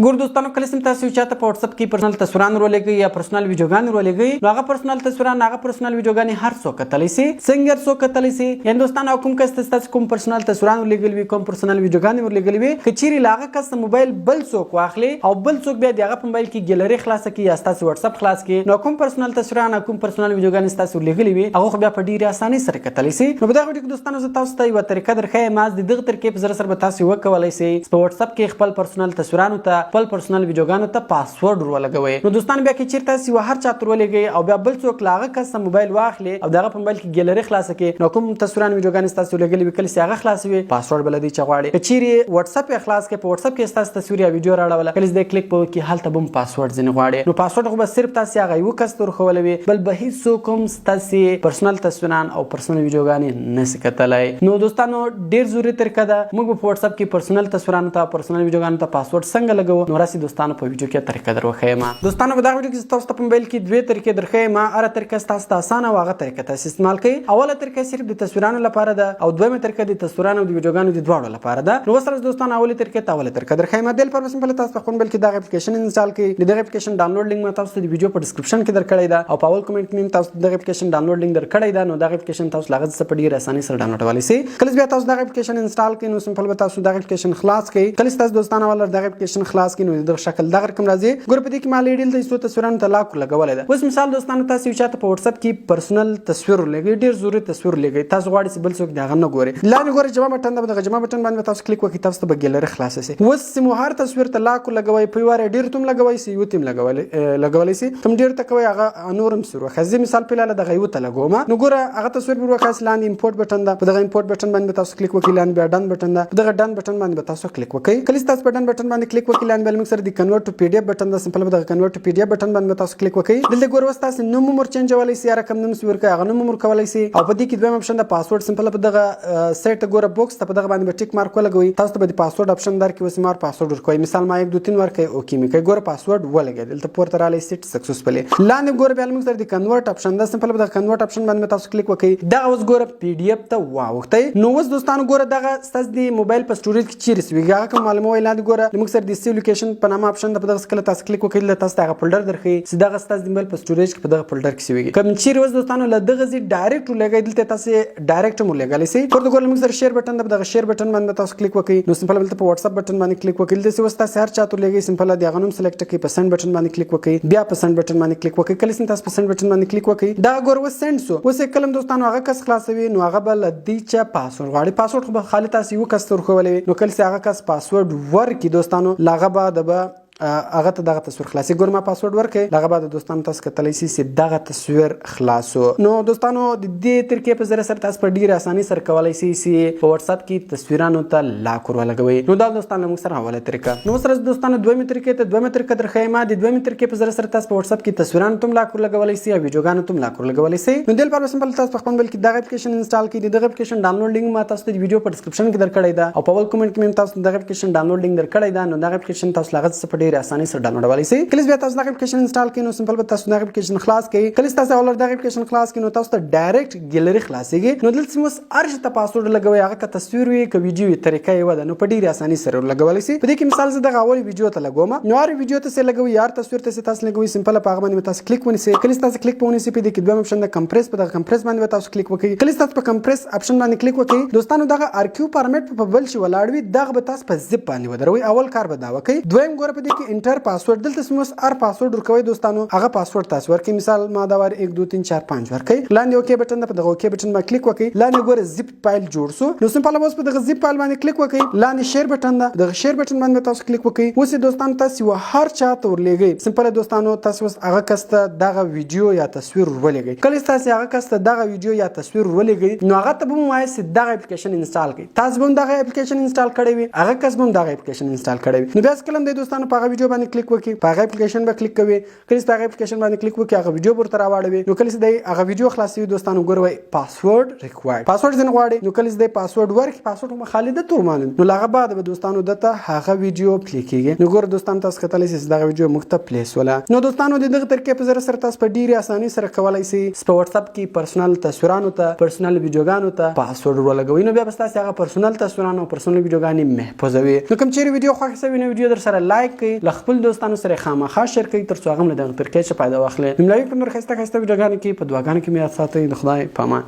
ګور دوستانو، کله چې تاسو چاته په واتس اپ کې پرسنل تصویران ورولېږئ یا پرسنل ویډیوګانې ورولېږئ، نو هغه پرسنل تصویران، هغه پرسنل ویډیوګانې هر څوک کتلی سي. څنګه هر څوک کتلی سي؟ یعنی دوستانو، کوم کس ته تاسو کوم پرسنل تصویران ورلېږل وي، کوم پرسنل ویډیوګانې ورلېږلې وي، که چیرې له هغه کس موبایل بل څوک واخلي او بل څوک بیا د هغه په موبایل کې ګیلری خلاصه کړي یا ستاسو واتس اپ خلاص کړي، نو کوم پرسنل تصویران، کوم پرسنل ویډیوګانې ستاسو ورلېږلې وي، هغه خو بیا په ډیرې اسانۍ سره کتلی سي. نو په دغه ویډیو کې دوستانو، زه تاسو ته یوه طریقه درښیم. د دغه طریقې په ذریعه سره به تاسو وکولای سئ په واتس اپ کې خپل پرسنل تصویرانو ته، خپل پرسنل ویډیوګانو ته پاسورډ ورولګوئ. نو دوستان، بیا که چیرته تاسو یو هر چا ته ورولېږئ او بیا بل څوک له هغه کس موبایل واخلي او د هغه په موبایل کې ګیلری خلاصه کړي، نو کوم تصویران، ویډیوګانې ستاسو لېږلې وي، کله چې هغه خلاصوي، پاسورډ به له دې چا غواړي. که چیرې واتس اپ یې خلاص کړي، په واتس اپ کې ستاسو تصویر یا ویډیو راړوله، کله چې دی کلیک په وکړي، هلته به هم پاسورډ ځینې غواړي. نو پاسورډ خو به صرف تاسو هغه یو کس ته ورښولی وي، بل به هیڅوک هم ستاسې پرسنل تصویران او پرسنل ویډیوګانې نسی کتلی. نو دوستانو، ډیر ضروري طریقه ده. موږ په واتس اپ کې پرسنل تصویرانو ته، پرسنل ویډیوګانو ته پاسورډ څنګه لګوو؟ نو راسي دوستانو، په ویډیو کې طریقه در وښیم. دوستانو، په دغه ویډیو کې تاسو ته په موبایل کې دوه طریقې درښیم. هره طریقه تاسو ته اسانه او هغه طریقه تاسو استعمال کړئ. اوله طریقه صرف د تصویرانو لپاره ده او دویمه طریقه د تصویرانو او د ویډیوګانو د دواړو لپاره ده. نو اوس دوستانو، اوله طریقه ته اوله طریقه درښیم. د لپاره سمپل تاسو په خپل موبایل کې دغه اپلیکیشن انسټال کړئ. د دغه اپلیکیشن ډاونلوډ لینک ما تاسو ته د ویډیو په ډیسکریپشن کې درکړی ده او په اول کومنټ کې تاسو دغه اپلیکیشن ډاونلوډ لینک درکړی ده. نو دغه اپلیکیشن تاسو له هغه څخه په ډیره اسانۍ سره ډاونلوډولی شئ. کله بیا تاسو دغه اپلیکیشن انسټال کړئ، نو سمپل به تاسو دغه اپلیکیشن خلاص کړئ. کله تاسو دوستانو ولر دغه اپلیکیشن خلاص کړئ، نو دغه شکل دغه رقم راځي. ګور، په دې کې ما لیډل د څو تصویرانو ته لاک لګولې ده. اوس مثال دوستانو، تاسو یو چاته په واتس اپ کې پرسنل تصویر لګئ، ډیر ضروري تصویر لګئ، تاسو غواړئ چې بل څوک دغه نه ګوري. لاندې ګورئ، جمع بټن ده. دغه جمع بټن باندې تاسو کلیک وکړئ، تاسو ته به ګیلری خلاص شي. اوس چې مو هر تصویر ته لاک لګوي، په واره ډیر تم لګوي سي، یو تم لګولای سي، تم ډیر ته کوي، هغه نورم سر وخه. مثال په لاله دغه یو ته لګوم، نو ګوره، هغه تصویر به وکاس. لاندې امپورټ بټن ده، په دغه امپورټ بټن باندې تاسو کلیک وکړئ. لاندې بیا ډن بټن ده، په دغه ډن بټن باندې تاسو کلیک وکړئ. کله چې تاسو په ډن بټن باندې کلیک وکړئ، لاندې بل موږ سره د کنورټ ټو پی ډی اف بټن ده. سمپل په دغه کنورټ ټو پی ډی اف بټن باندې تاسو کلیک وکړئ. دلته ګوره، اوس تاسو نوم مور چینجولای سي، رقم نوم ورکړئ، هغه نوم مور کولای سي. او په دې کې دویم اپشن ده، پاسورډ. سمپل په دغه سیټ ګوره باکس ته، په دغه باندې ټیک مارک ولګوي، تاسو ته به د پاسورډ اپشن درکړي. اوس مار پاسورډ ورکوي، مثال ما 1 2 3 ورکړي، اوکی مې کوي. ګوره، پاسورډ ولګي، دلته پورته رالی، سیټ سکسسفلی. لاندې ګوره، بیا موږ سره د کنورټ اپشن ده. سمپل په دغه کنورټ اپشن باندې تاسو کلیک وکړئ. دغه اوس ګوره، پی ډی اف ته واوښتئ. نو اوس دوستانو ګوره، دغه ستاسو د موبایل په سټوریج کې چیرې سویږي، هغه کوم معلوموي. لاندې ګوره، موږ سره د سیو لوکیشن په نامه اپشن ده. په دغه کله تاسو کلیک وکړئ، تاسو ته هغه فولډر درښیي چې دغه ستاسو د موبایل په سټوریج کې په دغه فولډر کې سویږي. کوم چیرې اوس دوستانو له دغه ځای ډایرکټ ولګئ، دلته تاسو ډایرکټ مو لګلی سي. پورته ګوره، موږ سره شیر بټن ده. په دغه شیر بټن باندې تاسو کلیک وکړئ، نو سمپل دلته په واتس اپ بټن باندې کلیک وکړئ. دلته اوس تاسو هر چا ته لګئ، سمپل د هغه نوم سلیکټ کړئ، په سند بټن باندې کلیک وکړئ، بیا په سند بټن باندې کلیک وکړئ. کله چې تاسو په سند بټن باندې کلیک وکړئ، دا ګوره، اوس سند سو. اوس کله دوستانو هغه کس خلاصوي، نو هغه به له دې چا پاسورډ غواړي. پاسورډ خو به خالي تاسو یو کس ته ورښوولی، نو کله چې هغه کس پاسورډ ورکړي دوستانو، له هغه بعد به هغه ته دغه تصویر خلاصي. ګور، ما پاسورډ ورکړ، دغه بعد دوستانو تاسو کتلی شئ چې دغه تصویر خلاصو. نو دوستانو، د دې طریقې په ذریعه سره تاسو په ډیره اسانۍ سره کولای شئ چې په واتس اپ کې تصویرانو ته لاک ور ولګوئ. نو دا دوستانو موږ سره اوله طریقه. نو سره دوستانو، دویمه طریقې ته دویمه طریقه درښیم. د دویمه طریقې په ذریعه سره تاسو په واتس اپ کې تصویرانو ته لاک ورلګولی شئ او ویډیوګانو ته لاک ورلګولی شئ. نو دې لپاره سمپل تاسو په خپل موبایل کې دغه اپلیکیشن انسټال کړئ. دغه اپلیکیشن ډاونلوډ لینک ما تاسو ته د ویډیو په ډیسکریپشن کې درکړی ده او په اول کومنټ کې مې تاسو دغه اپلیکیشن ډاونلوډ لینک درکړی ده. نو دغه اپلیکیشن تاسو له هغه څخه په ډیره اسانۍ سره ډاونلوډولی شئ. کله بیا تاسو دغه اپلیکیشن انسټال کړئ، نو سمپل به تاسو دغه اپلیکیشن خلاص کړئ. کله تاسو اول دغه اپلیکیشن خلاص کړئ، نو تاسو ته ډایرکټ ګیلری خلاصيږي. نو دلته اوس هر شي ته پاسورډ لګوي، هغه که تصویر وي که ویډیو وي، طریقه یې وده، نو په ډیره اسانۍ سره لګولی شئ. په دې کې مثال زه دغه اول ویډیو ته لګوم، نو هر ویډیو ته څه لګوي، هر تصویر ته څه تاسو لګوي، سمپل په هغه باندې تاسو کلیک ونیسئ. کله تاسو کلیک ونیسئ، په دې کې دویم اپشن د کمپریس، په دغه کمپریس باندې تاسو کلیک وکړئ. کله تاسو په کمپریس اپشن باندې کلیک وکړئ دوستانو، دغه ارکیو فارمټ په بل شي ولاړ وي، دغه به تاسو په زیپ باندې ودروئ. اول کار به دا وکړئ. دویم ګوره، په دې کې انټر پاسورډ، دلته سموس هر پاسورډ ورکوي دوستانو، هغه پاسورډ تاسو ورکړئ. مثال ما دا وار 1 2 3 4 5 ورکړئ. لاندې اوکی بټن ده، په دغه اوکی بټن باندې کلیک وکړئ. لاندې ګوره، زیپ فایل جوړ سو. نو سمپل اوس په دغه زیپ فایل باندې کلیک وکړئ. لاندې شیر بټن ده، دغه شیر بټن باندې تاسو کلیک وکړئ. اوس دوستانو تاسو یو هر چا ته ورلېږئ. سمپل دوستانو، تاسو اوس هغه کس ته دغه ویډیو یا تصویر ورولېږئ. کله تاسو هغه کس ته دغه ویډیو یا تصویر ورولېږئ، نو هغه ته به مو وایي چې دغه اپلیکیشن انسټال کړئ. تاسو به هم دغه اپلیکیشن انسټال کړی وي، هغه کس به هم دغه اپلیکیشن انسټال کړی وي. نو بیا کله د دوستانو په هغه ویډیو باندې کلیک وکړي، په هغه اپلیکیشن به کلیک کوي. کله چې په هغه اپلیکیشن باندې کلیک وکړي، هغه ویډیو ورته راواړوي. نو کله چې دی هغه ویډیو خلاصوي دوستانو، ګوروي، پاسورډ ریکوایرډ، پاسورډ ځین غواړي. نو کله چې دی پاسورډ ورکړي، پاسورډ هم خالي ده تور معلوم، نو هغه بعد به دوستانو دته هغه ویډیو پلی کیږي. نو ګور دوستان، تاسو کتلی شئ، دغه ویډیو موږ ته پلی سوله. نو دوستانو، د دغه طریقې په ذریعه سره تاسو په ډیره اسانۍ سره کولای شئ په واتس اپ کې پرسنل تصویرانو ته، پرسنل ویډیوګانو ته پاسورډ ولګوئ. نو بیا به تاسو هغه پرسنل تصویرانو او پرسنل ویډیوګانې محفوظوي. نو کوم چیرې ویډیو خوښ سوي، نو ویډیو در سره لایک کړئ. کړئ، له خپل دوستانو سره خامخا شیر کړئ ترڅو هغه هم له دغه طریقې څخه فایده واخلي. ملاوي په نور ښایسته ښایسته ویډیوګانو کې په دعاګانو کې مې یاد ساتئ. د خدای په امان.